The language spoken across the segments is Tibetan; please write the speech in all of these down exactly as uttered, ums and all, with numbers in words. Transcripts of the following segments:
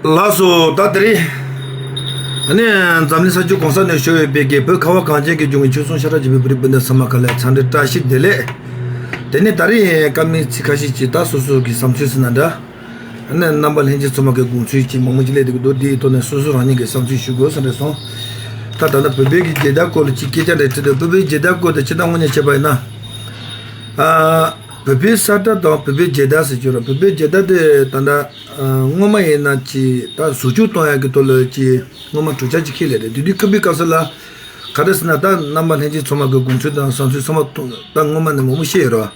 ལགས་སོ། ད་དེ་རིང་ཨ་ནི་འཛམ་གླིང་ས་ཕྱོགས་གང་ས་ནས་བཞུགས་ཡོད་པའི་གི་བོད་ཁ་བ་གངས་ཅན་གྱི་ལྗོངས་ཀྱི་ཆོལ་གསུམ་ཤ་ཁྲག་གཅིག་པའི་བོད་རིགས་སྤུན་ཟླ་ཚང་མ་ག་ལ་འཚམས་འདྲི་བཀྲ་ཤིས་བདེ་ལེགས། དེ་ནས་ད་རིང་བཀའ་མོལ་ཚིག་ཁ་ཤས་ཅིག་ད་སོ་སོ་གི་བསམ་ཚུལ་ཟེར་ན་འདྲ། ཨ་ནི་རྣམ་པ་ལྷན་རྒྱས་ཚང་མ་གི་དགོངས་ཚུལ་ཅིག་མང་པོ་ཅིག་སླེབས་བསྡད་ཀྱི་འདུག་དེའི་ཐོག་ནས་སོ་སོ་རང་ཉིད་ཀྱི་བསམ་ཚུལ་ཞུ་དགོས་བསམ་རེད་སོང་། ད་ད་ལྟ་བོད་པའི་གི་རྒྱལ་དར་སྐོར་ལ་ཅིག་སྐད་ཆ་འདྲ་དྲིས་དུས། བོད་པའི་རྒྱལ་དར་སྐོར་དེ་སྤྱིར་བཏང་དངོས་གནས་བྱས་པ་ཡིན་ན། ཨ། བོད་པའི་ས་ཁྲ་དང་བོད་པའི་རྒྱལ་དར་ཟེར་རྒྱུ་ར། བོད་པའི་རྒྱལ་དར་དེ་ད་ལྟ་ཨ་སྔོན་མ་ཡིན་ན་ཅིག་ད་བཟོ་བཅོས་གཏོང་ཡག་གི་ཐོག་ལ་ཅིག་སྔོན་མ་གྲུབ་ཆ་ཅིག་ཁྱེར་སླེབས་རེད། དེ་དུས་སྐབས་པའི་སྐབས་སུ་ལ་ག་རེ་ཟེར་ན། ད་རྣམ་པ་ལྷན་རྒྱས་ཚང་མ་གི་དགོངས་ཚུལ་དང་བསམ་ཚུལ་ཚང་མ་ཐོ་ད་སྔོན་མ་ནས་མང་པོ་བཤད་ཡོད་ར།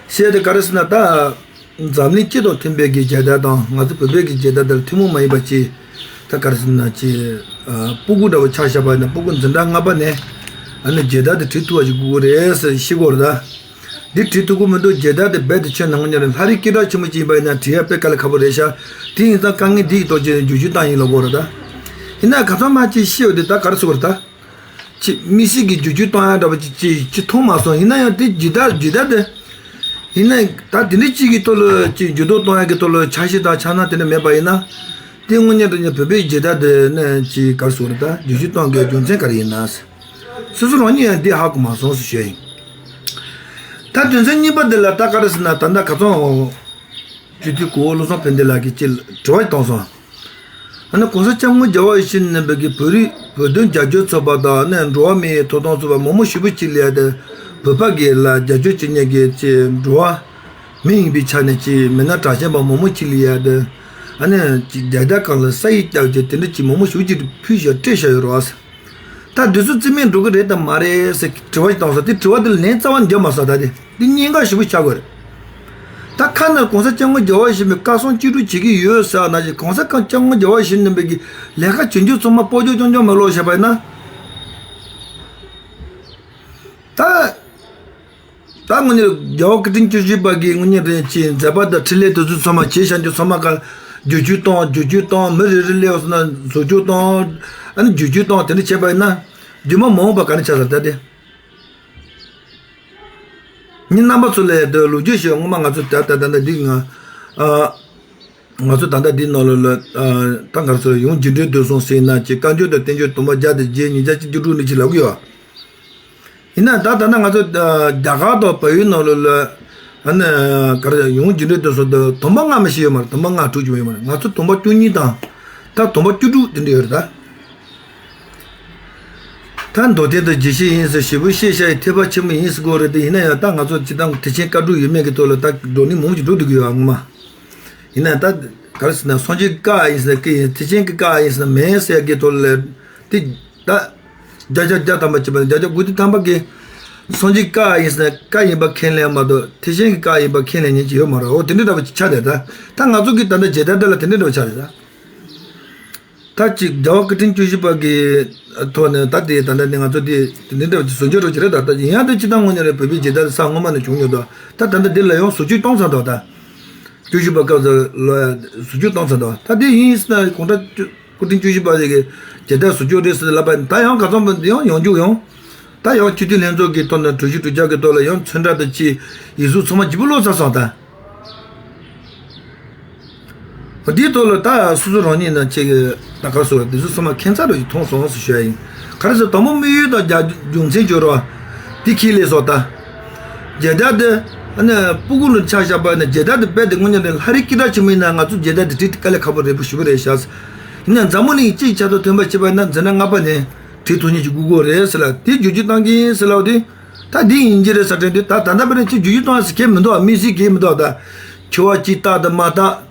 བཤད་དེ་ག་རེ་ཟེར་ན། ད་འཛམ་གླིང་སྤྱི་དང་མཐུན་པའི་གི་རྒྱལ་དར་དང་ང་ཚོ་བོད་པའི་གི་རྒྱལ་དར་དེར་ཐུན་མོང་མ་ཡིན་པ་ཅིག་ད་ག་རེ་ཟེར་ན་ཅིག་ཨ་སྤུ་གུ་འདྲ་བོ་ཆ་བཞག་པ་ཡིན་ན། སྤུ་གུ་འཛིན་གྲྭ་ལྔ་པ་ནས་ཨ་ནི་རྒྱལ་དར་དེ་བྲིས་ཐུབ་པ་ཞིག་དགོས་ཀྱི་རེད་ཟེར་ཤེས་དགོས་རེད་ད། འདི་བྲིས་ཐུབ་ཀྱི་མི་འདུག་རྒྱལ་དར་དེ་རྦད་དེ་ཁྱོན་ནས་དངོས་གནས་རེད། ལྷ་རིས་སྐད་གྲགས་ཆེན་པོ་ཅིག་ཡིན་པ་ཡིན་ན་བྲིས་ཡ་དཔེ་དཀའ་ལས་ཁག་པོ་རེད་ཤག་དེ་ཡིན་ཙང་དཀའ་ངལ་འདི་ཡི་ཐོག་ཅིག་བསྒྱུར་བཅོས་བཏང་ཡིན་ལབ་དགོས་རེད་ད། ཡིན་ན་ག་ཚོད་མ་ཅིག་ཤེས་ཡོད་དེ་ད་ག་རེ་ཟེར་དགོས་རེད་ད། ཅིག་དམིགས་བསལ་གྱི་བསྒྱུར་བཅོས་གཏོང་ཡ་འདྲ་བ་ཅིག་ཅིག་ཅིག་མཐོང་མ་སོང་། ཡིན་ན་ཡང་དེ་རྒྱལ་དར་རྒྱལ་དར་དེ་ཡིན་ན་ད་དེ་འདྲ་ཅིག་གི་ཐོག་ལ་ཅིག་འགྱུར་ལྡོག་གཏོང་ཡ་གི་ཐོག་ལ་འཆར་གཞི་དང་འཆར་སྣང་དེ་འདྲ་མེད་པ་ཡིན་ན། དེ་དངོས་གནས་དྲང་གནས་བོད་པའི་རྒྱལ་དར་དེ་ནས་ཅིག་ག་རེ་ཟེར་དགོས་རེད་ད། བསྒྱུར་བཅོས་གཏོང་དགོས་རྒྱུ་མཚན་ག་རེ་ཡིན་ན། སོ་སོ་རང་ཉིད་ཡང་འདི་ཧ་གོ་མ་སོང་ཟེར་ཞུ་ཡ་ཡིན། ད་དོན་ཚན་གཉིས་པ་འདི་ལ་ད་ག་རེ་ཟེར་ན། ད་ལྟ་ག་ཚོད་སྤྱི་འཐུས་གོ་བོ་བློ་བཟང་ཕན་བདེ་ལགས་ཀྱིས་ཅིག་དྲི་བ་ཞིག་བཏང་སོང་། ཨ་ནི་གོང་ས་སྐྱབས་མགོན་རྒྱལ་བ་ཡིད་བཞིན་ནོར་བུ་གིས་བོད་རིགས་བོད་དོན་རྒྱབ་སྐྱོར་ཚོགས་པ་དང་ཨ་ནི་འགྲོ་བ་མིའི་ཐོབ་ཐང་ཚོགས་པ་མང་པོ་ཞེ་པོ་ཅིག་སླེབས་ཡ་དེ། བོད་པ་གི་ལ་རྒྱབ་སྐྱོར་བྱེད་མཁན་གྱི་ཅིག་འགྲོ་བ་མི་ཡིན་པའི་ཆ་ནས་ཅིག་མི་སྣ་གྲགས་ཅན་པ་མང་པོ་ཅིག་སླེབས་ཡ་དེ། ཨ་ནི་ཅིག་རྒྱལ་དར་སྒང་ལ་ས་ཡིག་བཏགས་ཀྱི་དེ་འདྲ་ཅིག་མང་པོ་ཞེ་པོ་ཅིག་ཕུལ་བཞག་སྤྲད་བཞག་ཡོད་རེད་བ། ད་འདི་ཚོ་རྩིས་མེད་འགྲོ་གི་རེད་དམ་མ་རེད་ཟེར་དྲི་བ་ཞིག་བཏང་སོང་། དེ་དྲི་བ་དེ་ལན་རྩ་བ་ནས་རྒྱབ་མ་སོང་། ད་དེ་འདི་གཉན་འགག་ཞེ་པོ་ཆགས་ཀྱི་རེད། ད་ཁ་ནས་གོང་ས་སྐྱབས་མགོན་རྒྱལ་བ་ཡིད་བཞིན་པའི་བཀའ་གསུང་བཅུ་དྲུག་བྱེད་ཀྱི་ཡོད་ཟེར་ན་ཅིག་གོང་ས་སྐྱབས་མགོན་རྒྱལ་བ་ཡིད་བཞིན་ནོར་བུ་གི་ལས་ཀ་བྱེད་རྒྱུ་ཚང་མ་སྤོ་སྐྱོར་རྐྱང་རྐྱང་མ་ལོག་བྱས་པ་ཡིན་ན། ད་ད་དངོས་གནས་རྒྱལ་བ་སྐུ་ཕྲེང་བཅུ་བཞི་པ་གི་དངོས་གནས་དྲང་གནས་ཀྱི་མཛད་པ་དང་འཕྲིན་ལས་དེ་ཚོ་ཚང་མ་བྱས་བཞག་རྒྱུ་ཚང་མ་ག་བསྒྱུར་བཅོས་གཏོང་བསྒྱུར་བཅོས་གཏོང་། མི་རེ་རེ་སླེབས་སོང་ན་བཟོ་བཅོས་གཏོང་། ཨ་ནི་བསྒྱུར་བཅོས་གཏོང་། དེ་འདྲ་བྱས་པ་ཡིན་ན་རྒྱུ་མ་མ་འོངས་པ་ག་ནས་ཆགས་ས་ད་དེ། ངའི་རྣམ་པ་ཚོ་ལ་ཡ་དེ་ལོ་རྒྱུས་ཤིག་སྔོན་མ་ང་ཚོ་ད་ད་ད་ད་འདི་ང་ཨ་ང་ཚོ་ད་ལྟ་འདི་ནང་ལོགས་ལ་ཨ་ད་ང་ཚོ་ཡང་རྒྱུ་འབྲས་དོན་གསུམ་ཟེར་ན་ཅིག་བཀའ་འགྱུར་དང་བསྟན་འགྱུར་དུམ་པ་བརྒྱ་དང་བརྒྱད་ཉིས་བརྒྱ་བཅུ་དྲུག་ནས་ཅིག་ལབ་ཀྱི་ཡོད། ཡིན་ན་ད་ད་ལྟ་ང་ཚོ་ཨ་རྒྱ་གར་དང་བལ་ཡུལ་ནང་ལོགས་ལ་ཨ་ནི་ག་རེ་ཡང་རྒྱུ་འབྲས་དོན་གསུམ་དུ་དུམ་པ་ལྔ་མ་ཞིག་ཡོད་མ་རེད། དུམ་པ་ལྔ་དྲུག་ཅིག་ཡོད་མ་རེད། ང་ཚོ་དུམ་པ་བཅུ་གཉིས་དང་ད་དུམ་པ་བཅུ་དྲུག་དེ་འདྲ་ཡོད་རེད་ད། ད་མདོ་དོན་དང་རྒྱས་བཤད་ཡིན་ཟེར་ཞེ་པོ་བཤད་བཤད་ཡི་ཐེག་པ་ཆེན་པོ་ཡིན་ཟེར་གོ་རེད་དེ། ཡིན་ན་ཡང་ད་ང་ཚོ་སྤྱིར་བཏང་ཐེག་ཆེན་བཀའ་དྲུག་ཡོད་མེད་ཀྱི་ཐོག་ལ་ད་བགྲོ་གླེང་མང་པོ་ཅིག་འགྲོ་བསྡད་ཀྱི་ཡོད་ཨ་ངོ་མ། ཡིན་ན་ད་ག་རེ་ཟེར་ན་སངས་རྒྱས་བཀའ་ཡིན་ཟེར་ན་བཀའ་ཡིན། ཐེག་ཆེན་གྱི་བཀའ་ཡིན་ཟེར་ན་མིན་ཟེར་གྱི་ཐོག་ལ་དེ་ད་བརྒྱ་ཆ་བརྒྱ་ཐམ་པ་བྱས་པ་ནི་བརྒྱ་ཆ་དགུ་བཅུ་ཐམ་པ་གིས་སངས་རྒྱས་བཀའ་ཡིན་ཟེར་ན་བཀའ་ཡིན་པ་ཁས་ལེན་མ་གཏོགས་ཐེག་ཆེན་གྱི་བཀའ་ཡིན་པ་ཁས་ལེན་མཁན་ཅིག་ཡོད་མ་རེད། འོ་དེ་འདྲ་འདྲ་བ་ཅིག་ཆགས་བསྡད། ད་ད་ང་ཚོ་གི་ད་ལྟ་རྒྱལ་དར་འདི་ལ་དེ་འདྲ་འདྲ་བ་ཆགས་བསྡད་ད། ད་ཅིག་རྒྱལ་བ་སྐུ་ཕྲེང་བཅུ་བཞི་པ་གི་ཐོག་ནས་ད་དེ་ད་ལྟ་ནི་ང་ཚོ་དེ་དེ་འདྲ་འདྲ་བ་ཅིག་བཟོ་བཅོས་རོགས་ཅིག་རེད། ད་ད་ཡིན་ཡང་དེ་སྤྱིར་བཏང་ངོས་ནས་རེད། བོད་པའི་རྒྱལ་དར་ས་སྔོན་མ་ནས་བྱུང་ཡོད་དོ། ད་ད་ལྟ་འདི་ལ་ཡང་བཟོ་བཅོས་གཏོང་ཚར་འདུག་ད་བཅུ་བཞི་པ་སྐབས་སུ་ལ་བཟོ་བཅོས་གཏོང་ཚར་འདུག་ད་དེ་ཡིན་ཟེར་ན་གོང་ས་སྐུ་ཕྲེང་བཅུ་བཞི་པ་ཞིག་གི་རྒྱལ་དར་བཟོ་བཅོས་རེད་ཟེར་ལབ་པ་ཡིན། ད་ཡང་ག་ཚོད་མིན་ཡང་ཡོང་རྒྱུ་ཡོང་། ད་ཡང་སྤྱི་འཐུས་ལྷན་ཚོགས་ཀྱི་ཐོག་ནས་གྲོས་གཞི་གྲོས་འཆར་གྱི་ཐོག་ལ་ཡང་ཚོན་ཁྲ་དང་ཅི་ཡིག་གཟུགས་ཚང་མ་ལྗིད་པོ་ལོག་ཚར་སོང་ད། འདིའི་ཐོག་ལ་ད་སོ་སོ་རང་ཉིད་ནང་ཆེ་གི་ད་ག་སོ་འདི་ཚོ་ཚང་མ་ཁྱད་མཚར་རུ་ཞིག་མཐོང་སོང་ཟེར་ཞུ་ཡ་ཡིན། ག་རེ་ཟེར་དང་པོ་དམིགས་ཡུལ་དང་རྒྱ་རྒྱུ་མཚན་བརྗོད་རོགས། འདི་ཁྱི་ལས་སོགས་ད། རྒྱལ་དར་འདི་ཨ་ནི་སྤུ་གུ་ལ་ཆ་བཞག་པ་ནི་རྒྱལ་དར་འདི་རྦད་དེ་དངོས་གནས་དེ་ལྷ་རིས་སྐད་གྲགས་ཆེན་མོ་ཡིན་ན་ང་ཚོ་རྒྱལ་དར་འདི་བྲིས་ཏེ་དཀའ་ལས་ཁག་པོ་རེད་པོ་ཞེ་པོ་རེད་ཤག་ཡིན་ན་འཛམ་བུ་གླིང་སྤྱིའི་ཆ་ཚང་ཐོན་པ་བྱས་པ་ཡིན་ན་འཛིན་གྲྭ་ལྔ་པ་ནས་བྲིས་ཐུབ་མཁན་ཞིག་དགོས་ཀྱི་རེད་ཟེར་ལ་དེ་བསྒྱུར་བཅོས་བཏང་གི་ཡིན་ཟེར་ལ་དེ། ད་འདི་ཡིན་གྱི་རེད་ཟེར་དྲན་དུས་ད་ད་ལྟ་བར་ནས་ཅིག་བསྒྱུར་བཅོས་གཏོང་ཡ་ཟེར་གྱི་མི་འདུག་ཨ་དམིགས་བསལ་གྱི་མི་འདུག་ད་ཁྱོ་བ་ཅིག་བཏགས་དང་མ་བཏགས།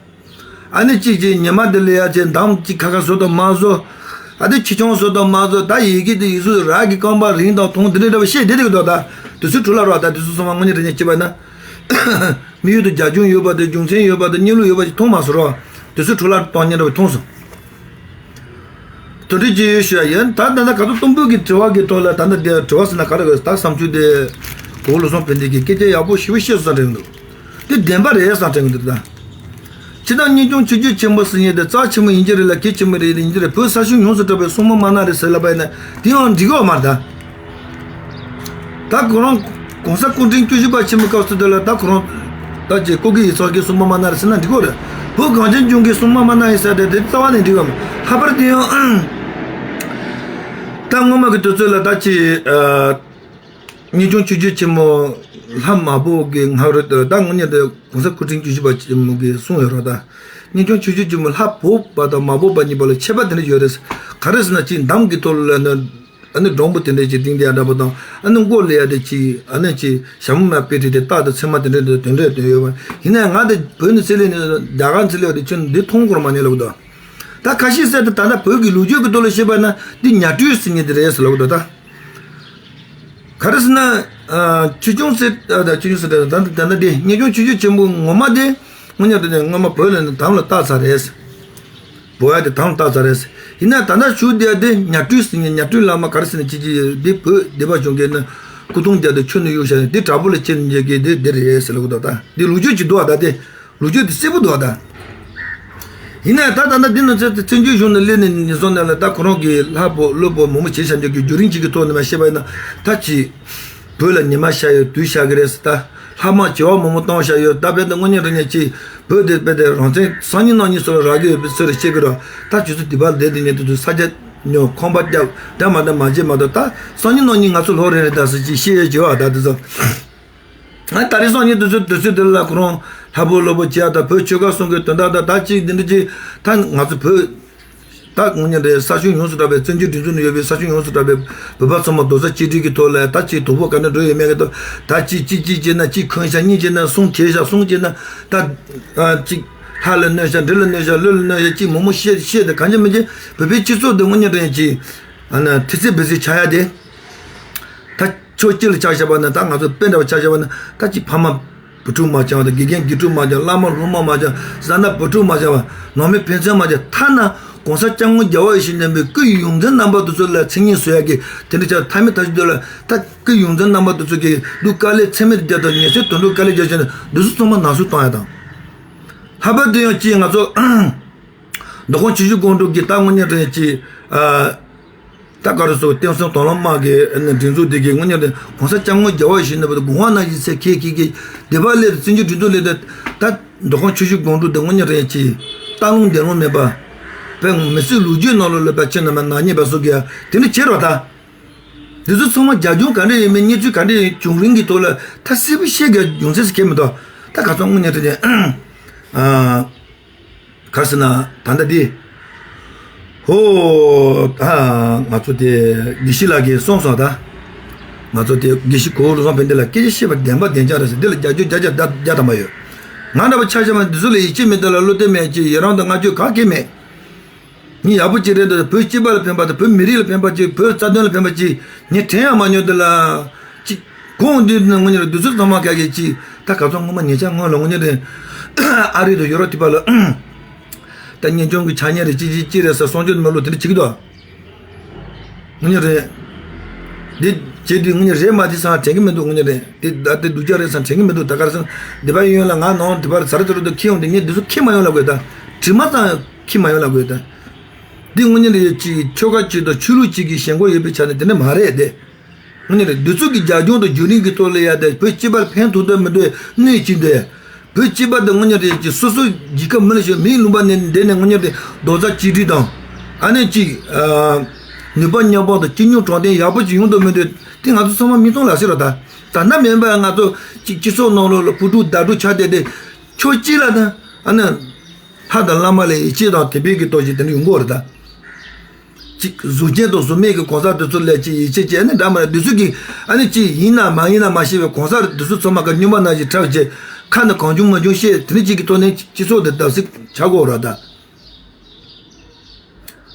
ཨ་ནི་གཅིག་ཅིག་ཉི་མ་འདི་ལ་ཡ་ཅིག་འདམ་ཅིག་ཁ་ཁ་བཟོ་དང་མ་བཟོ། ཨ་ནི་ཆེ་ཆུང་བཟོ་དང་མ་བཟོ། ད་ཡི་གེ་འདི་ཡིག་གཟུགས་རག་གི་རྐང་པ་རིང་དང་ཐུང་འདི་འདྲ་འདྲ་བ་བཤད་བསྡད་འདུག་ད་དུས་ཚོད་འཕྲོ་བརླག་རོགས། ད་དུས་ཚོད་སོང་བ་དངོས་གནས་དྲང་གནས་བྱས་པ་ན། དམིགས་ཡུལ་དང་རྒྱབ་ལྗོངས་ཡོད་པ་དང་རྒྱུ་མཚན་ཡོད་པ་དང་གནས་ལུགས་ཡོད་པ་ཅིག་མཐོང་མ་སོང་རོགས། དུས་ཚོད་འཕྲོ་བརླག་གཏོང་མཁན་འདྲ་བ་མཐོང་སོང་། དོན་འགྲེལ་ཅིག་ཡོད་ཞུ་ཡ་ཡིན། ད་ད་ལྟ་ག་ཚོད་གཏུམ་པོ་གི་དྲི་བ་གི་ཐོག་ལ་ད་ལྟ་འདི་དྲི་བ་ཟེར་ན་ག་རེ་གི་ད་བསམ་ཚུལ་དེ་གོ་བོ་བློ་བཟང་ཕན་བདེ་གིས་སྐད་ཆ་ཡག་པོ་ཞེ་པོ་བཤད་སོང་དྲན་གི་འདུག་དེ་བདེན་པ་རེད་བསམ་དྲན་གི་འདུག་ད་སྤྱིར་བཏང་གཉེན་སྐྱོང་ཆེ་རྒྱུ་ཆེན་པོ་ཟེར་མཁན་དེ་རྩ་ཆེན་པོ་ཡིན་གྱི་རེད་ལ་གལ་ཆེན་པོ་རེད་ཡིན་གྱི་རེད། བོད་ས་ཕྱོགས་ཡོངས་སུ་གྲགས་པའི་སྲུང་མ་དམར་ནག་རེད་ཟེར་ལབ་པ་ཡིན་ན་དེ་ཡང་འགྲིག་གི་ཡོད་མ་རེད་ད། ད་ཁོ་རང་གོང་ས་སྐུ་ཕྲེང་བཅུ་བཞི་པ་ཆེན་པོའི་སྐབས་སུ་དེ་ལ་ད་ཁོ་རང་ ད་ཅི་ཀོ་ཀི་ཡིག་ཚང་གི་སྲུང་མ་མ་ན་རེད་ཟེར་ན་འགྲིག་གོ་རེད། བོད་གངས་ཅན་ལྗོངས་ཀྱི་སྲུང་མ་མ་ན་ཡིན་ཟེར་ཏེ་དེ་རྩ་བ་ནས་འགྲིག་གམ། ལྷག་པར་དུ་ཡང་ད་སྔོན་མ་གི་དུས་ཚོད་ལ་ད་ཅི། གཉེན་སྐྱོང་ཆོས་བརྒྱུད་ཆེན་མོ་ལྷ་མ་བོ་གི་ང་རུ་ད་ངོ་ཉིད་དུ་གོང་ས་སྐུ་ཕྲེང་བཅུ་བཞི་པ་ཆེན་མོ་གིས་གསུངས་ཡོད་རོགས། ད་གཉེན་སྐྱོང་ཆོས་བརྒྱུད་ཆེན་མོ་ལྷ་བོ་བ་དང་མ་བོ་བ་གཉིས་པ་ལ་ཁྱད་པར་དེ་འདྲ་ཡོད་རེད། ག་རེ་ཟེར་ན་ཅིག་འདམ་གྱི་ཐོག་ལ་ནི་ཨ་ནི་སྒྲོམ་བུ་དེ་འདྲ་ཅིག་བཏིང་དེ་ཡ་འདྲ་པོ་དང་ཨ་ནི་མགོ་ལ་ཡ་དེ་ཅིག་ཨ་ནི་ཅིག་ཞྭ་མོ་མ་དཔེ་བྲིས་ཏེ་རྟགས་དང་མཚན་མ་དེ་འདྲ་དེ་འདྲ་དོན་ཡོད་པ་ཡིན་ན་ང་དེ་བོད་ནས་ཚེ་ལས་ནས་རྒྱ་གར་ཚེ་ལས་པ་དེ་ཁྱོད་འདི་མཐོང་སྐོར་མ་ནས་ལབ་དོ། ད་ཁ་ཤས་ཟེར་ཏེ་ད་ལྟ་བོད་ཀྱི་ལོ་རྒྱུས་ཀྱི་ཐོག་ལ་བཤད་པ་ན་འདི་ཉ་སྤྲུལ་ཟེར་མཁན་དེ་རེད་ཟེར་ལབ་དོ་ད། ག་རེ་ཟེར་ན། ཨ། ཆོས་སྐྱོང་ཟེར། ཨ། ད་ཆོས་སྐྱོང་ཟེར་ད་ད་ད་ད་འདི་གཉེན་སྐྱོང་ཆོས་བརྒྱུད་ཆེན་པོ་ངོ་མ་དེ་དངོས་གནས་དྲང་གནས་སྔོན་མ་བོད་ལ་ནི་དམ་ལ་བཏགས་ཚར་རེད། བོད་ཡ་དེ་དམ་ལ་བཏགས་ཚར་རེད། ཡིན་ན་ད་ལྟ་ཞུ་བསྡད་དེ་ཉ་སྤྲུལ་ཟེར་ནས་ཉ་སྤྲུལ་བླ་མ་ག་རེ་ཟེར་ནས་ཅི་ཅི་འདི་བོད་སྡེ་པ་གཞུང་གིས་ནི་སྐུ་གདུང་རྒྱབ་ཏུ་ཆུ་ནས་གཡུག་བཞག་ནས་འདི་དྲག་པོ་ལ་ཁྱེར་ནས་འཇལ་གི་འདི་འདི་རེད་ཟེར་ལ་གོ་ད་ད་འདི་ལོ་རྒྱུས་ཅིག་འདུག་ཨ། ད་དེ། ལོ་རྒྱུས་དེ་གསལ་པོ་འདུག་ད། ཡིན་ནའི་ད་ད་ལྟ་འདི་ནང་ཚན་བཙན་བྱོལ་གཞུང་ནས་སླེབས་ནས་ཉིན་སོང་ནས་ལ་ད་ཁོ་རང་གི་ལྷ་པོ་ཀླུ་པོ་མོ་མོ་བྱས་བཞག་འཇོག་གི་བརྒྱུད་རིམ་གཅིག་གི་ཐོག་ནས་མ་བཤད་པ་ཡིན་ན་ད་ཅི། བོད་ལ་ཉི་མ་ཤར་ཡོད་དུས་ཤར་གི་རེད་ཟེར་ད། ལྷ་དམག་བྱེ་བ་མང་པོ་བཏང་བཞག་ཡོད་ད་བས་ད་དངོས་གནས་དྲང་གནས་ཅི། བོད་དེ་བས་དེ་རང་བཙན་སང་ཉིན་གནངས་ཉིན་སོགས་ལ་རག་གི་ཡོད་པའི་ཚུལ་རེ་བཤད་གི་རོ། ད་ཇི་སྲིད་དུས་བབ་བསྡད་དེ་ཉིན་དུ་དུ་ས་ཆ་ཉོ་ཁང་པ་རྒྱབ་ད་མ་ད་མ་བྱེད་མ་གཏོགས་ད་སང་ཉིན་གནངས་ཉིན་ང་ཚོ་ལོག་རེད་རེད་ད་ཟེར་ཅི་བཤད་ཡོད་ཅི་བ་ད་དེ་ཚོ། ང་ད་རེས་སང་ཉིན་དུས་ཚོད་དུས་ཚོད་དེ་ལ་ཁོ་རང་ལྷ་པོ་ཀླུ་པོ་བྱས་ད་བོད་ཆོལ་ཁ་གསུམ་གྱི་དོན་དག་ད་ད་ཅིག་འདི་འདྲ་ཅིག་ད་ང་ཚོ་བོད་ད་ངོ་ཉིད་རེད་ས་ཆུང་ཡོངས་སུ་གྲགས་པའི་བཙན་བྱོལ་སྒྲིག་འཛུགས་ནང་ཡོད་པའི་ས་ཆུང་ཡོངས་སུ་གྲགས་པའི་བོད་པ་ཚང་མ་རྡོག་རྩ་གཅིག་སྒྲིལ་གྱི་ཐོག་ལ་ད་ཅིག་དོ་ཕོག་ག་འདྲ་འགྲོ་ཡོད་མེད་ཀྱི་ཐོག་ད་ཅིག་གཅིག་གཅིག་བྱས་ན་གཅིག་འཁོན་ཤག་གཉིས་བྱས་ན་གསུམ་བྱས་ཤག་གསུམ་བྱས་ན་ད་ཅིག་ལྷ་ལ་གནོད་ཤག་འདྲེ་ལ་གནོད་ཤག་ཀླུ་ལ་གནོད་ཤག་ཅིག་མང་པོ་བཤད་བཤད་དེ་གང་ཅི་མི་ཅི་བོད་པའི་སྤྱི་ཚོགས་འདི་ངོ་ཉིད་རེད་ཅིག་ཨ་ན་ཐི་ཚེ་བི་ཚེ་ཆགས་ཡ་དེ། ད་ཕྱོགས་གཅིག་ལ་ཆ་བཞག་པ་ན་ད་ང་ཚོ་དཔེ་འདྲ་བ་ཆ་བཞག་པ་ན་ད་ཅིག་ཕ་མ་བུ་ཕྲུག་མ་བྱང་དང་དགེ་རྒན་དགེ་ཕྲུག་མ་བྱང་བླ་མ་སློབ་མ་མ་བྱང་བཟའ་ཟླ་བུ་ཕྲུག་མ་བྱང་བ་ནང་མི་ཕན་ཚུན་མ་བྱང་ཐ་ན་གོང་ས་སྐྱབས་མགོན་རྒྱལ་བ་ཡིད་བཞིན་ནོར་བུའི་སྐུའི་ཡོངས་འཛིན་རྣམ་པ་དེ་ཚོ་ལ་མཚན་སྙན་བཟོ་ཡག་གི་དེ་འདྲ་ཆ་མཐའ་མི་མཐའ་གཅིག་དུ་ལ་ད་སྐུའི་ཡོངས་འཛིན་རྣམ་པ་དེ་ཚོ་གི་སྡུག་དཀའ་ལས་ཚད་མེད་རྒྱག་དང་ཉེས་ཆད་དོན་འགྲུབ་དཀའ་ལས་རྒྱག་བྱས་ནས་འདི་ཚོ་ཚང་མ་ནང་སོ་བཏང་ཡག་དང་། ལྷག་པར་དུ་ཡང་ཅིག་ང་ཚོ་མདོ་ཁམས་ཆུ་བཞི་སྒང་དྲུག་གི་ད་དངོས་གནས་དྲང་ཅིག་ཨ། ད་ག་རེ་ཟེར་བསྟན་སྲུང་དོན་ལམ་དམག་གི་ཨ་ནི་སྒྲིག་འཛུགས་དེ་གི་དངོས་གནས་དྲང་གོང་ས་སྐྱབས་མགོན་རྒྱལ་བ་ཡིད་བཞིན་ནོར་བུ་དགོངས་པ་ནང་བཞིན་ཚེ་ཁེ་ཁེ་ཁེ་སྡེ་པ་སླེབས་བཙན་བྱོལ་སྒྲིག་འཛུགས་སླེབས་ཏེ་ད་མདོ་ཁམས་ཆུ་བཞི་སྒང་དྲུག་དེ་དངོས་གནས་དྲང་ཅིག་སྟག་ལུང་འདེ་ལུང་མེད་པ། དཔེ་མི་སྲིད་ལོ་རྒྱུས་ནང་ལོགས་ལ་དཔེ་ཁྱེད་རྣམ་པ་ནག་ཉེས་པ་སོགས་ཀྱི་དེ་འདྲ་བྱེད་རོགས་ད། འདི་ཚོ་ཚང་མ་རྒྱབ་ལྗོངས་ག་འདྲ་ཡིན་མིན་གནས་ཚུལ་ག་འདྲ་ཡིན་བྱུང་རིམ་གྱི་ཐོག་ལ་ད་གསལ་པོ་བཤད་དགོས་རྒྱུ་མཚན་ཟེར་མཁན་མི་འདུག་ད་ག་ཚོད་དངོས་གནས་དྲང་ཅིག་ཨ། ག་རེ་ཟེར་ན་ད་ལྟ་འདི། ཧོ། ད་ང་ཚོ་དེ་དགེ་བཤེས་ལགས་ཀྱིས་གསུངས་སོང་ད། ང་ཚོ་དེ་དགེ་བཤེས་གོ་བོ་བློ་བཟང་དཔལ་ལྡན་ལགས་སྐད་ཆ་བཤད་པ་བདེན་པ་བདེན་རྐྱང་རེད་ཟེར་འདི་ལ་རྒྱབ་སྐྱོར་བརྒྱ་ཆ་བརྒྱ་བརྒྱ་ཐམ་པ་ཡོད། ང་འདྲ་པོ་ཆ་བཞག་པ་འདི་ཚོ་ལ་ཡིད་ཆེས་མེད་དེ་ལ་བློ་གཏད་མེད་ཅེས་ཡི་རང་དང་བསྔགས་བརྗོད་གང་གས་མེད། ངས་ཡག་པོ་ཅིག་རེད་འདུག་བོད་སྤྱི་པ་ལ་ཕན་པ་དང་བོད་མི་རིགས་ལ་ཕན་པ་ཅིག་བོད་རྩ་དོན་ལ་ཕན་པ་ཅིག་ངས་དྲན་ཡང་མ་མྱོང་འདི་ལ་ཅིག་གོང་འདི་ནི་དངོས་གནས་རེད་འདི་ཚོ་ཚང་མ་ག་གེ་ཅིག་ད་ག་ཚོད་སྔོན་མ་ཉེ་ཆར་སྔོན་ལ་དངོས་གནས་རེད། ཨ་རི་དང་ཡོ་རོབ་དེ་པ་ལ་ད་གཉེན་སྐྱོང་གི་ཆ་ཉེ་རེད་ཅི་ཅི་ཅི་རེད་ཟེར་སྲུང་སྐྱོབ་མི་ལོ་དེ་འདྲ་བྱེད་ཀྱི་འདུག་དངོས་གནས་རེད། འདི་བྱེད་དུས་དངོས་གནས་རེད་མ་དེ་སང་དྲན་གྱི་མི་འདུག་དངོས་གནས་རེད་དེ་ད་དེ་སྡུག་ཅག་རེད་སང་དྲན་གྱི་མི་འདུག་ད་ག་རེ་སང་སྡེ་པ་གཡོན་ལ་ང་ནང་དེ་པར་ཟ་ར་ཚ་རུ་དུ་ཁྱི་ཡོང་དེ་ངས་འདི་ཚོ་ཁྱི་མ་ཡོང་ལ་དགོས་ད་དྲི་མ་ཙང་ཁྱི་མ་ཡོང་ལ་དགོས་ད། འདི་དངོས་གནས་རེད་ཅིག་ཆོལ་ཁ་གཅིག་དང་ཆོས་ལུགས་གཅིག་གི་ཞེན་ཁོག་ཡོད་པའི་ཆ་ནས་དེ་འདྲ་མ་རེད་དེ། དངོས་གནས་རེད་འདི་ཚོ་གི་རྒྱབ་ལྗོངས་དང་བརྒྱུད་རིམ་གྱི་ཐོག་ལ་ཡ་དེ་བོད་སྤྱི་པར་ཕན་ཐོགས་འདོད་མི་འདོད་གནོད་ཅི་འདོད། བོད་སྤྱི་པ་དེ་དངོས་གནས་རེད་ཅིག་སོ་སོ་རྒྱལ་ཁབ་མི་ལ་ཞོན་མིའི་ལུང་པ་ནས་འདས་ནས་དངོས་གནས་རེད་རྡོག་རྩ་གཅིག་སྒྲིལ་དང་། ཨ་ནེ་གཅིག་ནུས་པ་མཉམ་སྤུངས་དང་གཅིག་མཉམ་དྲང་བདེན་ཡག་པོ་ཅིག་ཡོང་འདོད་མི་འདོད་དེ་ང་ཚོ་ཚང་མ་མིག་མཐོང་ལག་ཟིན་རེད་ད། ད་ལྟ་མིན་པ་ང་ཚོ་གཅིག་སྤྱི་ཚོགས་ནང་ལོགས་ལ་ཕུ་དཀྲུག་བརྡ་དཀྲུག་ཆགས་བསྡད་དེ། ཕྱོགས་གཅིག་ལ་ད་ཨ་ནེ། ལྷ་དང་བླ་མ་ལ་ཡིད་ཆེས་དང་དད་པའི་གི་སྟོབས་ཤིག་དེ་འདྲ་ཡོང་གི་ཡོད་རེད་ད། གཅིག་གཟུགས་ཅན་དང་གཟུགས་མེད་ཀྱི་གང་ཟག་དེ་ཚོ་ལ་ཅིག་ཡིད་ཆེས་བྱས་ནས་འདྲ་མ་རེད་འདི་ཚོ་གིས་ཨ་ནི་གཅིག་ཡིན་ན་མ་ཡིན་ན་མ་ཤེས་པའི་གང་ཟག་འདི་ཚོ་ཚང་མ་ག་སྨྱོན་པ་ནང་བཞིན་འཁྲབ་བྱས་ཁ་ནས་གང་བྱུང་མ་བྱུང་བཤད་དེ་འདྲ་གཅིག་གི་ཐོག་ནས་སྤྱི་ཚོགས་འདི་བརྡབ་གསིག་ཆགས་ཀྱི་ཡོད་རེད་ད།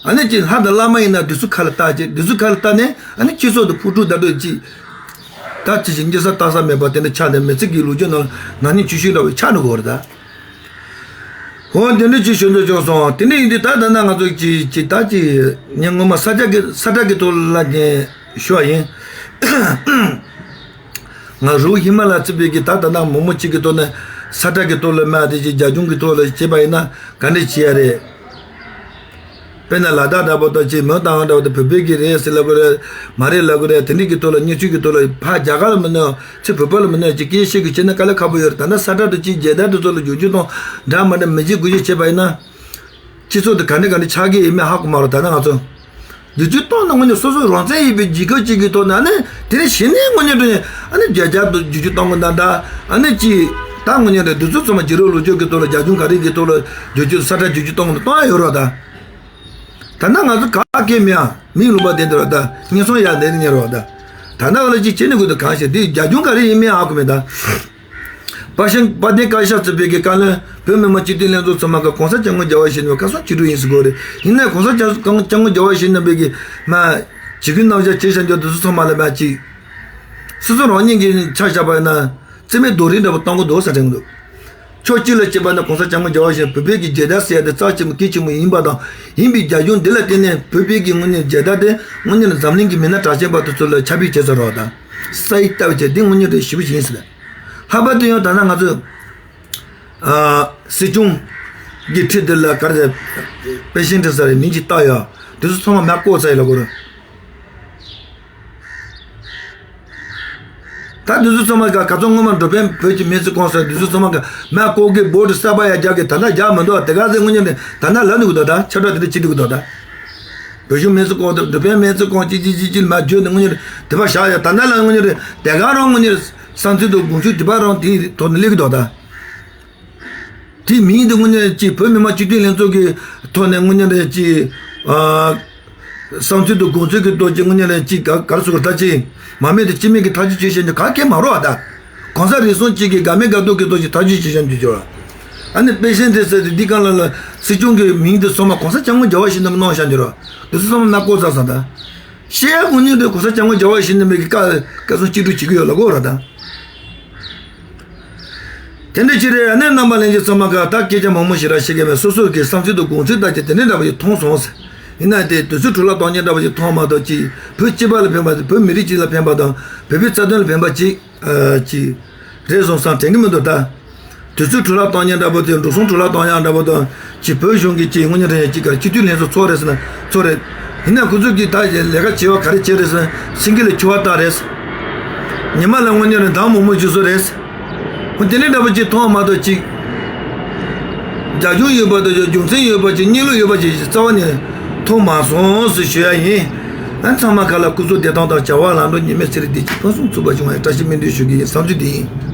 ཨ་ནི་ཅིག་ལྷ་དང་བླ་མ་ཡིན་ན་དེ་ཚོ་ཁ་ལ་བཏགས་ཅིག་དེ་ཚོ་ཁ་ལ་བཏགས་ནས་ཨ་ནི་སྤྱི་ཚོགས་དུ་ཕུ་དཀྲུག་བརྡ་དཀྲུག་ཅིག་ད་ཅི་ཞིག་སྐྱེ་ས་ལྟ་ས་མེད་པ་དེ་འདྲ་ཆགས་ནས་མི་ཚེ་གི་ལོ་རྒྱུས་ནང་ནག་ཉེས་ཆེ་ཤོས་འདྲ་བའི་ཆགས་འགྲོ་གི་ཡོད་རེད་ད། འོ་དེ་འདྲ་ཅིག་ཞུ་འདོད་བྱུང་སོང་དེ་འདྲ་ཡིན་དུས་ད་ད་ན་ང་ཚོ་ཅིག་ཅིག་ད་ཅིག་ཉིན་སྔོན་མ་ས་ཆ་གི་ས་ཁྲ་གི་ཐོག་ལ་ཉན་ཞུ་བ་ཡིན། ང་རུ་ཧི་མ་ལ་ཚུད་པའི་གི་ད་ད་ནང་མོག་མོག་གཅིག་གི་ཐོག་ནས་ས་ཁྲ་གི་ཐོག་ལ་མ་དེ་ཅིག་རྒྱ་གཞུང་གི་ཐོག་ལ་བྱས་པ་ཡིན་ན་ག་འདྲ་བྱེད་ཡ་རེད། དཔེར་ན་ལ་དྭགས་འདྲ་པོ་དང་ཅིག་མོན་རྟ་དབང་འདྲ་པོ་དང་བོད་པའི་གི་རེད་ཟེར་ལབ་གི་རེད། མ་རེད་ལབ་གི་རེད། དེ་འདྲའི་གི་ཐོག་ལ་བརྙས་བཅོས་ཀྱི་ཐོག་ལ་ཕར་རྒྱ་གར་ལ་མི་གནོད། ཚུར་བོད་པ་ལ་མི་གནོད་ཅིག་སྐད་ཆ་བཤད་དགོས་བྱས་ན་དཀའ་ལས་ཁག་པོ་ཡོད་རེད། ད་ལྟ་ས་ཁྲ་དང་ཅིག་རྒྱལ་དར་དེ་ཚོ་ལ་བསྒྱུར་བཅོས་གཏོང་འདྲ་མ་འདྲ་མི་བྱེད་དགོས་བྱས་བྱས་པ་ཡིན་ན། སྤྱི་ཚོགས་དེ་ག་འདྲ་ག་འདྲ་ཆགས་ཀྱི་ཡིན་མིན་ཧ་གོ་མ་རེད། ད་ལྟ་ང་ཚོ་བསྒྱུར་བཅོས་གཏོང་ན་དངོས་གནས་སོ་སོའི་རང་བཙན་ཡིན་པའི་རྒྱལ་ཁབ་ཅིག་གི་ཐོག་ནས་ཨ་ནི་དེ་ནས་གཞི་ནས་དངོས་གནས་དྲང་གནས་ཨ་ནི་རྒྱ་རྒྱ་བསྒྱུར་བཅོས་གཏོང་དགོས་ན་འདྲ། ཨ་ནི་ཅིག་ད་དངོས་གནས་དྲང་བསྡུ་ཚུལ་ཚང་མ་རྒྱལ་རབས་ལོ་རྒྱུས་ཀྱི་ཐོག་ལ་རྒྱ་གཞུང་ག་རེ་གི་ཐོག་ལ་བསྒྱུར་བཅོས་ས་ཁྲ་བསྒྱུར་བཅོས་གཏོང་གི་གཏོང་ཡ་ཡོད་རེད་ད། ད་ལྟ་ང་ཚོ་ག་གེ་མེད་ཨ་མིའི་ལུང་པ་དེ་འདྲ་བ་ད་ངན་སོང་ཡ་དེ་ནི་ཉེ་རོ་བ་ད། ད་ལྟ་བ་ལ་ཅིག་བྱེད་ནི་དགོས་ད་གང་ཤེས་དེ་རྒྱ་གཞུང་ག་རེ་ཡིན་མིན་ཧ་གོ་མེད་ད། པ་ཤང་པ་དེ་བཀའ་ཤག་གཙོས་པའི་གི་བཀའ་བློན་བོད་མི་མང་སྤྱི་འཐུས་ལྷན་ཚོགས་ཚང་མ་གི་གོང་ས་སྐྱབས་མགོན་རྒྱལ་བ་ཡིད་བཞིན་ནོར་བུ་ཁ་སང་ཆིག་སྒྲིལ་ཡིན་ཟེར་གོ་རེད། ཡིན་ནའི་གོང་ས་སྐྱབས་སྐྱབས་མགོན་རྒྱལ་བ་ཡིད་བཞིན་ནོར་བུ་གི་མ་བྱེད་ཀུན་རྣམ་གཞག་བྱེད་བཞག་འཇོག་དེ་ཚོ་ཚང་མ་ལ་མ་ཅིག་སོ་སོ་རང་ཉིད་ཀྱི་ཆ་བཞག་པ་ཡིན་ན་རྩིས་མེད་རྡོག་རིལ་འདྲ་པོ་གཏོང་གི་འདུག་ས་དྲན་གི་འདུག་ཕྱོགས་གཅིག་ལ་བྱས་པ་ན་གོང་ས་སྐྱབས་མགོན་རྒྱལ་བ་ཡིད་བཞིན་བོད་པའི་གི་རྒྱལ་དར་ཟེར་ཡ་དེ་རྩ་ཆེན་པོ་གལ་ཆེན་པོ་ཡིན་པ་དང་ཡིན་པའི་རྒྱ་གཞུང་འདི་ལ་བརྟེན་ནས་བོད་པའི་གི་དངོས་གནས་རྒྱལ་དར་དེ་དངོས་གནས་ལ་འཛམ་གླིང་གི་མི་སྣ་གྲགས་ཅན་པ་དེ་ཚོ་ལ་ཁྱབ་སྤེལ་བྱས་ཚར་བ་དང་ས་ཡིག་ལྟ་བུ་བྱས་འདི་དངོས་གནས་རེད་ཞེ་པོ་ཞིག་ཡིན་ཟེར། ལྷག་པར་དུ་ཡང་ད་ལྟ་ང་ཚོས་ཨ་སྲིད་སྐྱོང་གི་ཁྲི་དེ་ལ་ག་རེ་ཟེར་དཔེ་ཤིང་འབྲི་ས་རེད་མིང་ཅིག་བཏགས་ཡོད། དེ་ཚོ་ཚང་མ་མར་བཀོག་ཚར་ཡོད་ལབ་དགོས་རེད། ད་དེ་ཚོ་ཚང་མ་ག་ག་ཚོད་སྔོན་མ་འགྲོ་ཕན་བོད་ཀྱི་མི་ཚེ་གང་ཟེར་དེ་ཚོ་ཚང་མ་ག་མར་བཀོག་གི་བོ་ཊི་གསར་པ་ཡར་རྒྱག་གི་ད་ལྟ་རྒྱག་མི་འདུག་དེ་ག་ཚོད་དངོས་གནས་ནས་ད་ལྟ་ལབ་ནི་གི་འདུག་ད་ཆབ་བྲག་དེ་འདྲ་བྱེད་འདུག་གི་འདུག་ད། བོད་གཞུང་མི་ཚེ་གང་དང་འགྲོ་ཕན་མི་ཚེ་གང་ཅི་ཅི་ཅི་ཅི་མར་བརྗོད་ནས་དངོས་གནས་དེ་པ་བཞག་ཡ་ད་ལྟ་ལ་དངོས་གནས་དེ་ག་རང་དངོས་གནས་བསམ་ཚུལ་དང་དགོངས་ཚུལ་དེ་པ་རང་དེའི་ཐོག་ནས་སླེབས་གི་འདུག་ད། དེའི་མིང་དེ་དངོས་གནས་ཅིག་བོད་མི་མང་སྤྱི་འཐུས་ལྷན་ཚོགས་ཀྱི་ཐོག་ནས་དངོས་གནས་རེད་ཅིག་ཨ། བསམ་ཚུལ་དང་དགོངས་ཚུལ་གྱི་ཐོག་ཅིག་དངོས་གནས་རེད་ཅིག་ག་ག་རེ་ཟེར་དགོས་ད་ཅིག་མ་མེད་དེ་ཅི་མེད་ཀྱི་ཐག་གཅོད་བྱེད་བཞིན་དུ་ག་གེ་མ་རོ་ཨ་ད། གང་ཟག་རེ་ཟུང་གཅིག་གིས་དགའ་མེད་དགའ་སྡུག་གི་ཐོག་ཅིག་ཐག་གཅོད་བྱེད་བཞིན་དུ་འབྱོར། ཨ་ནི་དཔེ་ཤིང་དེ་ཟེར་དེ་འདི་གང་ལ་ལ་སྲིད་སྐྱོང་གི་མིང་དེ་སོ་མ་གོང་ས་སྐྱབས་མགོན་རྒྱལ་བ་ཡིད་བཞིན་ནོར་བུ་གནང་བཞག་འདི་རོ། དེ་ཚོ་ཚང་མ་མར་བཀོག་ཚར་ས་ད། བཤད་ཡ་དངོས་གནས་དེ་གོང་ས་སྐྱབས་མགོན་རྒྱལ་བ་ཡིད་བཞིན་ནོར་བུ་གི་བཀའ་བཀའ་གསུང་ཅི་སྒྲུབ་བྱེད་ཀྱི་ཡོད་ལ་གོ་ར་ད། དེ་འདྲ་ཅི་རེད་ཨ་ནེ་རྣམ་པ་ལྷན་རྒྱས་ཚང་མ་ག་ད་སྐད་ཆ་མང་མོ་ཞིག་ར་བཤད་མཁན་མེད་སོ་སོ་གི་བསམ་ཚུལ་དང་དགོངས་ཚུལ་ལྟར་གྱི་དེ་འདྲ་འདྲ་པོ་ཞིག་མཐོང་སོང་ཟེར། ཡིན་ན་དེ་དུས་ཚོད་འཕྲོ་བརླག་གཏོང་མཁན་འདྲ་པོ་ཞིག་མཐོང་མ་གཏོགས་ཅི་བོད་སྤྱི་པ་ལ་ཕན་པ་དང་བོད་མི་རིགས་སྤྱི་ལ་ཕན་པ་དང་བོད་པའི་རྩ་དོན་ལ་ཕན་པ་ཅིག་ཨ་ཅིག་རེད་བཟོ་བསམ་དྲན་གི་མི་འདུག་ད། དུས་ཚོད་འཕྲོ་བརླག་གཏོང་མཁན་འདྲ་པོ་དེ་འགྲོ་སོང་འཕྲོ་བརླག་གཏོང་ཡག་འདྲ་པོ་དང་ཅིག་བོད་གཞུང་གི་ཅིག་དངོས་གནས་དྲང་གནས་ཅིག་ག་སྤྱི་འཐུས་ལྷན་ཚོགས་ཚོགས་རེད་ཟེར་ན་ཚོགས་རེད། ཡིན་ན་ཁོ་ཚོ་གིས་ད་ལས་ཀ་བྱེད་པ་ག་རེ་བྱས་རེད་ཟེར་ན་སེང་གེ་ལ་འཁྱུ་བ་བཏགས་རེད། ཉི་མ་ལ་དངོས་གནས་རེད་འདང་མང་མོ་རྒྱུ་བཟོ་རེད། ཁོ་དེ་འདྲའི་འདྲ་པོ་ཅིག་མཐོང་བ་མ་གཏོགས་ཅིག་རྒྱབ་ལྗོངས་ཡོད་པ་དང་རྒྱུ་མཚན་ཡོད་པ་ཅིག་གནས་ལུགས་ཡོད་པ་ཅིག་རྩ་བ་ནས་མཐོང་མ་སོང་ཟེར་ཞུ་ཡ་ཡིན། ཨ་ཚང་མ་ག་ལ་སྐུ་གཟུགས་བདེ་ཐང་དང་བྱ་བ་ལམ་འགྲོ་ཉི་མའི་ཚེ་རིང་བདེ་སྐྱིད་ཕུན་སུམ་ཚོགས་པ་བྱུང་བའི་བཀྲ་ཤིས་སྨོན་འདུན་ཞུ་གི་ཡིན་བསམ་ཚུལ་འདི་ཡིན།